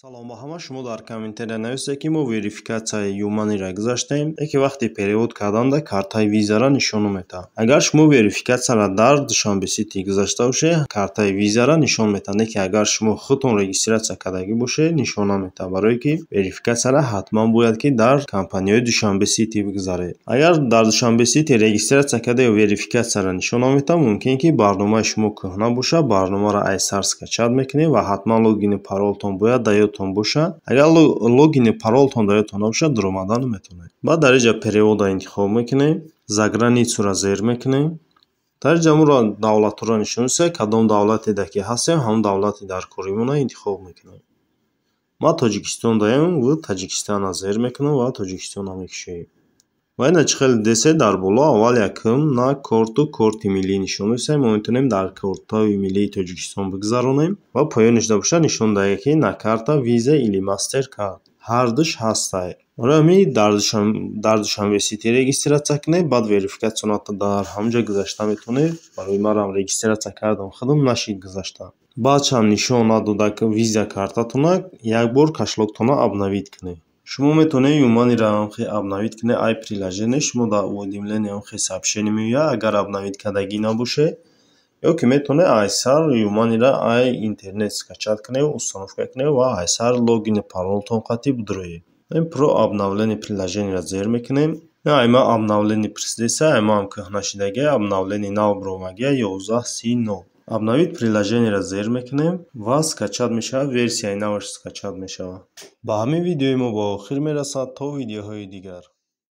Салом ба ҳама. Шумо дар комментария нависед, ки мо верификатсияи ЮMoney-ро гузаштаем, яке вақти перевод карданда картаи визаро нишон метаҳад. Агар шумо верификатсияро дар Душанбе Сити гузашта бошед, картаи визаро нишон метаҳад, не ки агар шумо худтон регистрация кардагӣ бошед, нишон наметаҳад, барое ки верификатсияро ҳатман бояд ки дар компанияҳои Душанбе Сити бигзаред. Агар дар Душанбе Сити регистрация карда верификатсияро нишон наметаҳад, мумкин ки барномаи шумо кӯҳна бошад. Барномаро аз сар скачать мекунед ва ҳатман логину паролтон бояд дар ёдтон бошад. Агар логину паролтон дар ёдтон набошад, дуромада наметавонед. Баъд дар инҷа переводро интихоб мекунем, за границуро зер мекунем. Дар инҷа моро давлатҳоро нишон медиҳад, кадом давлатеда ки ҳастем, ҳамон давлати дар коримонро интихоб мекунем. Ман Тоҷикистон даем, Таҷикистонро зер мекунам ва Тоҷикистонро мекушоем. Ва ина чӣ хеле дидесед, дар боло аввал якум на корту корти миллӣ нишон медиҳад. Мо метавонем дар кортҳои миллии Тоҷикистон бигзаронем ва поёнаш бошад, нишон диҳад, ки на карта Виза или Мастеркард, ҳардуш ҳастай. Барои ҳамин дар Душанбе Сити регистрация кунед, баъд верификатсияро дар ҳамонҷо гузашта метавонед. Барои манам регистрация кардам худам, нашид гузашта. Баъдшам нишон надода виза картатона, як бор кошелёктонро обновить кунед. Шумо метавонед ЮMoney-ро обновить кунед ай приложение. Шумо дар уведомление сообщение меояд, агар обновить кардагӣ набошед, ё ки метавонед аз сар ЮMoney-ро ай интернет скачать кунед, установка кунед ва аз сар логину паролтон қатъи бидуроед. Про обновление приложениеро зер мекунем. Ай ма обновление пурсидеса, ай маам кӯҳна шидагия, обновление нав баромадагия, 11.30. Обновить приложениеро зер мекунем ва скачать мешавад, версияи наваш скачать мешавад. Ба ҳамин видеои мо ба охир мерасад. То видеоҳои дигар.